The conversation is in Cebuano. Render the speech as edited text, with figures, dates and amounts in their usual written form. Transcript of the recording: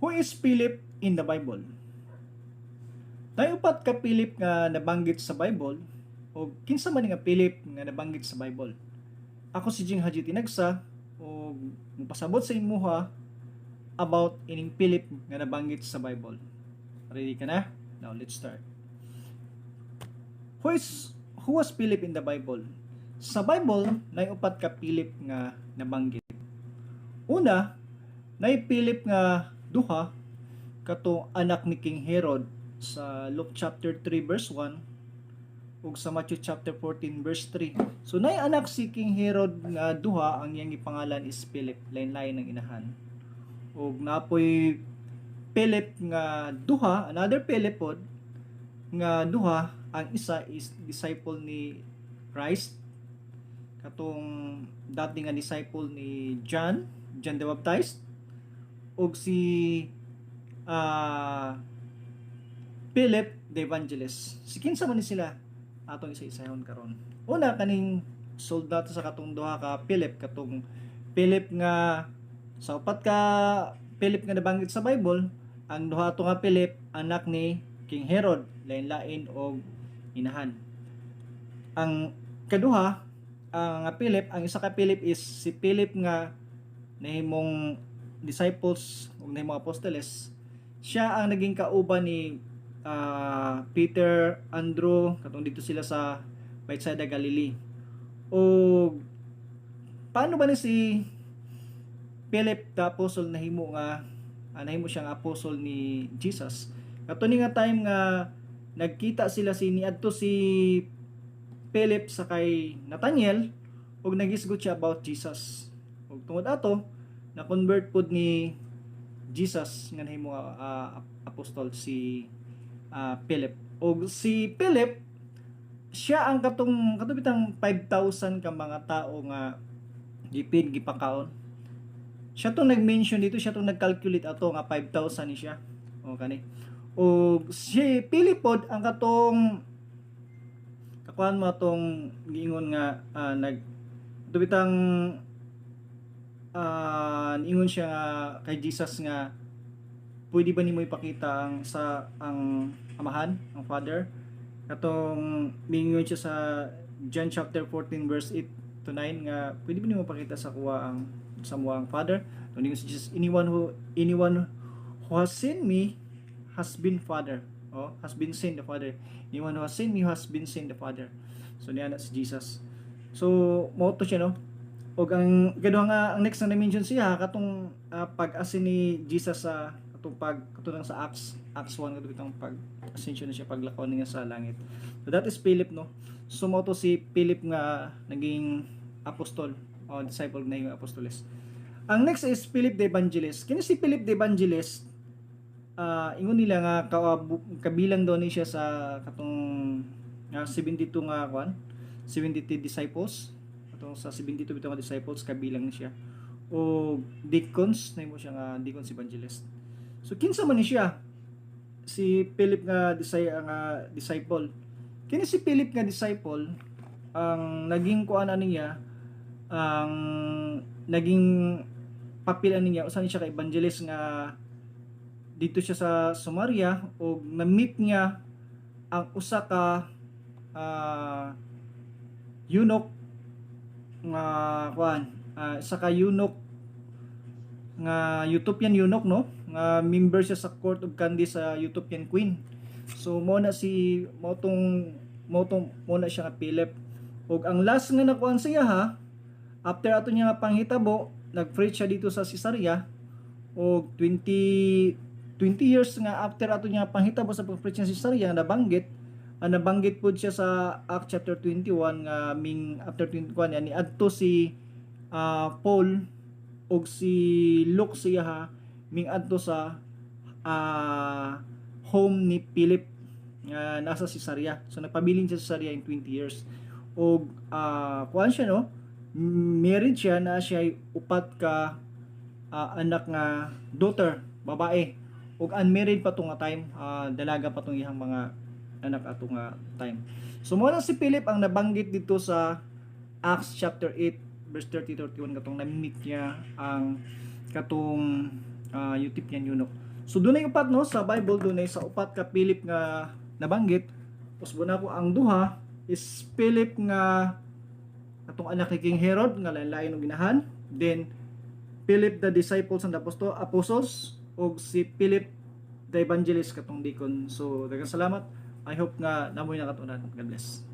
Who is Philip in the Bible? Naay upat ka Philip nga nabanggit sa Bible, o kinsa man nga Philip nga nabanggit sa Bible? Ako si Jing Haji Tinagsa og mopasabot sa imuha about ining Philip nga nabanggit sa Bible. Ready ka na? Now let's start. Who was Philip in the Bible? Sa Bible, naay upat ka Philip nga nabanggit. Una, naay Philip nga duha, katong anak ni King Herod sa Luke chapter 3 verse 1 ug sa Matthew chapter 14 verse 3. So naay anak si King Herod nga duha, ang iyang gipangalan is Philip, lain-lain ang inahan. Ug napoy Philip nga duha, another Philip pod nga duha, ang isa is disciple ni Christ, katong dati nga disciple ni John, John the Baptist, ug si Philip the Evangelist. Si kinsa man ni sila, atong isa-isahon karon. Una, kaning sulod nato sa katong duha ka Philip, katong Philip nga sa upat ka Philip nga nabanggit sa Bible, ang duha ato nga Philip, anak ni King Herod, lain-lain og inahan. Ang kaduha, ang nga Philip, ang isa ka Philip is si Philip nga nahimong disciples ug nahimong apostoles. Siya ang naging kauban ni Peter, Andrew, katong dito sila sa Bethsaida, Galilee. O paano ba ni si Philip the apostle nahimo nga nahimo siyang apostle ni Jesus? Kato ni nga time nga nagkita sila, si niadto si Philip sa kay Nathaniel ug nagisgot siya about Jesus. Ug tungod ato, na-convert pod ni Jesus nga nahimo apostol si Philip. Og si Philip, siya ang katong katong 5,000 ka mga tao nga gipid, gipakaon. Siya tong nag-mention dito, siya tong nag-calculate ato nga 5,000 ni siya. O kani. Og si Philip pod ang katong kakuan mo atong giingon nga nag bitang ingon siya nga kay Jesus nga pwede ba nimo ipakita ang sa ang Amahan, ang Father? Katong mingon siya sa John chapter 14 verse 8 to 9 nga pwede ba nimo pakita sa kuha ang sa mo ang Father? Ningon si Jesus, Anyone who has seen me has been Father." Oh, has been seen the Father. "Anyone who has seen me has been seen the Father." So niya na si Jesus. So mao to siya, no? Og ang ikaduha nga, ang next na na-mention siya, katong pag-ascend ni Jesus sa katong pag katong sa Acts 1, katong itong pag ascension na siya, paglakaw niya sa langit. So that is Philip, no. So mao to si Philip nga naging apostol o disciple na yung apostoles. Ang next is Philip the Evangelist. Kini si Philip the Evangelist, ingon nila nga kabilang daw ni siya sa katong 72 nga kwan, 72 disciples. Katong sa 72 bitaw nga disciples, kabilang ni siya. O deacons, nahimo siya nga deacons evangelist. So kinsa man ni siya? Si Philip nga nga disciple. Kini si Philip nga disciple, ang naging kuan ani niya, ang naging papel ani niya, usa ni siya ka evangelist nga dito siya sa Samaria og na-meet niya ang usa ka eunuch nga kuan, isa ka eunuch nga Ethiopian eunuch, no, nga member siya sa court of Candace sa Ethiopian queen. So mo na si mo tong mo na siya nga Philip. Ug ang last nga nakuan siya ha, after ato niya nga panghitabo, nag-preach siya dito sa Caesarea og 20 20 years nga after ato niya panghitabo sa pag-preach niya sa Caesarea, nabanggit nabanggit pod siya sa Acts chapter 21 nga ming after 21 yan ni adto si Paul og si Luke siya ha, ming adto sa home ni Philip nga nasa Caesarea. So nagpabilin siya sa Caesarea in 20 years. Og kuan siya, no, married siya na siya ay upat ka anak nga daughter, babae. Ug unmarried pa to nga time, dalaga pa tong iyang mga anak ato nga time. So mo na si Philip ang nabanggit dito sa Acts chapter 8 verse 30 31, katong na-meet niya ang katong Ethiopian eunuch. So dunay upat, no, sa Bible, dunay sa upat ka Philip nga nabanggit. Usbon nako, ang duha is Philip nga atong anak ni King Herod nga lain-lain og ginahan. Then Philip the disciples and apostles ug si Philip the evangelist, katong deacon. So daghang salamat. I hope nga namoy nakatunan. God bless.